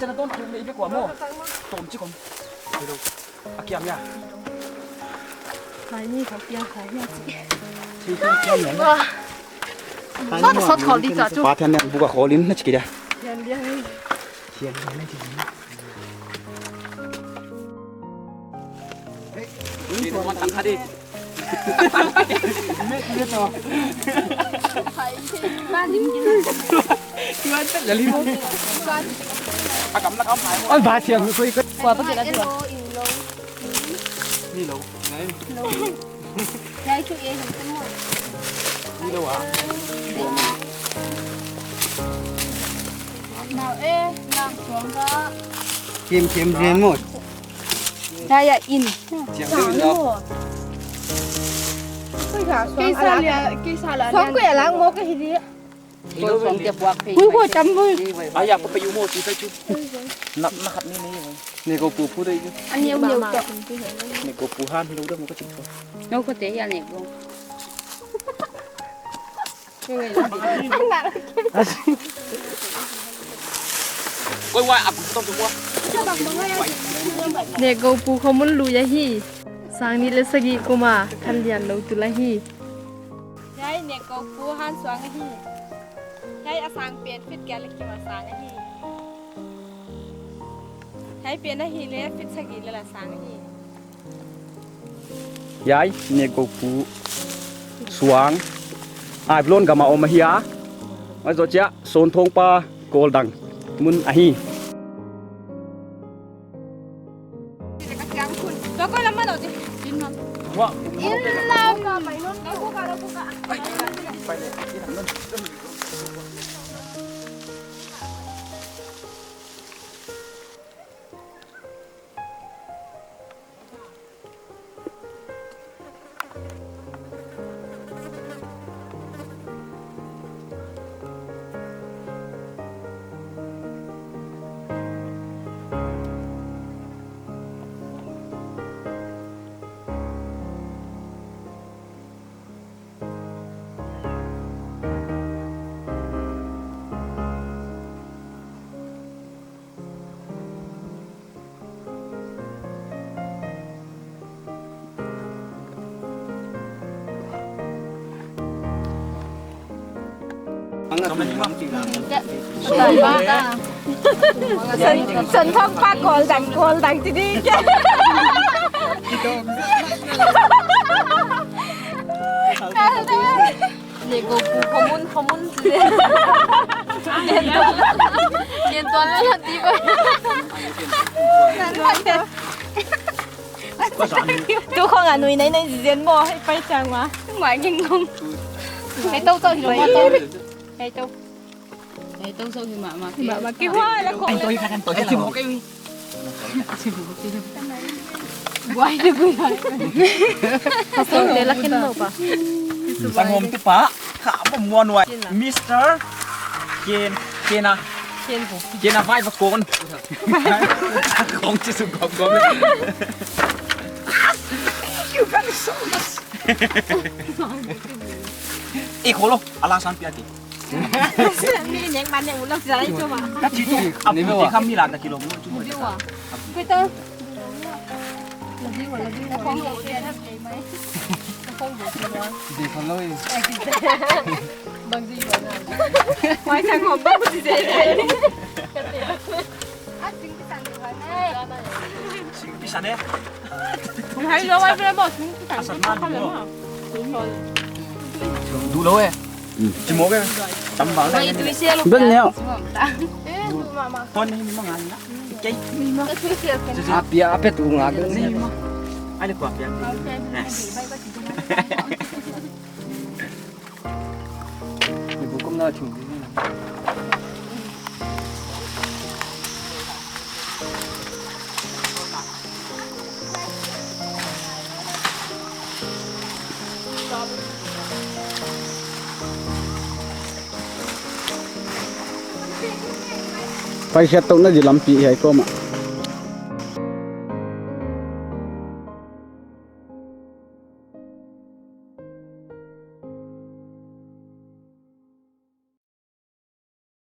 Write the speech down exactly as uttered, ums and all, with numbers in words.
Chana don thum nei ve kua mo. Tom chi kom. Hello. A kiam ya. Hai ni kha kiam hai ni chi. Chi kiam kiam ya. Wah. Sot sot khol di cha chu. Pa thian nian bu ka khol in na chi ki dia. Thian lian ni. Thian lian ni chi. Kim kim ren mo. Hiai a in. Sang ni mo. Kei sa lia, kei sa la. Sang ko ya lang mo ka hi di. Kei lo suang te puak phei. Hu ko tam mo. Ai ya, pa pa yu mo ti ta chu. Na na khat ni ni. Ni ko pu pu dai chu. An yau yau to. Ni ko pu han lo da mo ka chi ko. No ko te ya ni ko. Koi wai, aku tak semua. Nek Gou Pu khomun lui ahi. Sang nih leh sagih kum a khanlian lou tul ahi. Hiai Nek Gou Pu han suang ahi. Hiai a sang pen feet giat leh kim a sang ahi. Hiai pen ahihleh feet sagih leh la sang ahi. Hiai Nek Gou Pu suang Aiblon gam a om ahi a. Huai zoh chiah Sonthongpa Koldang mun ahi. Sonthongpa Koldang, Koldang ti di. Nek Gou Pu khomun, khomun. Lian tuan, lian tuan leh la ti ba. Tu khong a nui nai nai zen mo, hei pai chang ma. Mai nging ngong. Hei tou tou hi lo ma tou. Hei tou. Hei tou tou hi ma ma. Ma ma ki hua la khong. Hei tou hi kha kan tou hi la. Buai de buai. Ka song de la ken mo pa. Sanghawmte pa, kha bom muan uai. Mister Ken, Kena. Ken ko. Kena vai va kon. Kong chi su gom gom. You got so much. Eh, kholo, ala san pia ki. Ni neng man neng ulang sai tu ma. Ka chi tu, ap ni kami la ta kilo. Ni wa. Koi to. Sing pisan eh. Hai lo, wai bre mo, sing pisan. Asal ma du lo. Du lo eh. Ci mo ke. Tam ba. Bai tu sia lo. Ben ne. Eh, du ma ma. Ton ni ma ngan na. Kei. Apia, apia tu nga. Ni ma. Ai le ko apia. Yes. Paikhiat tou na di lampi hiai kawm ah.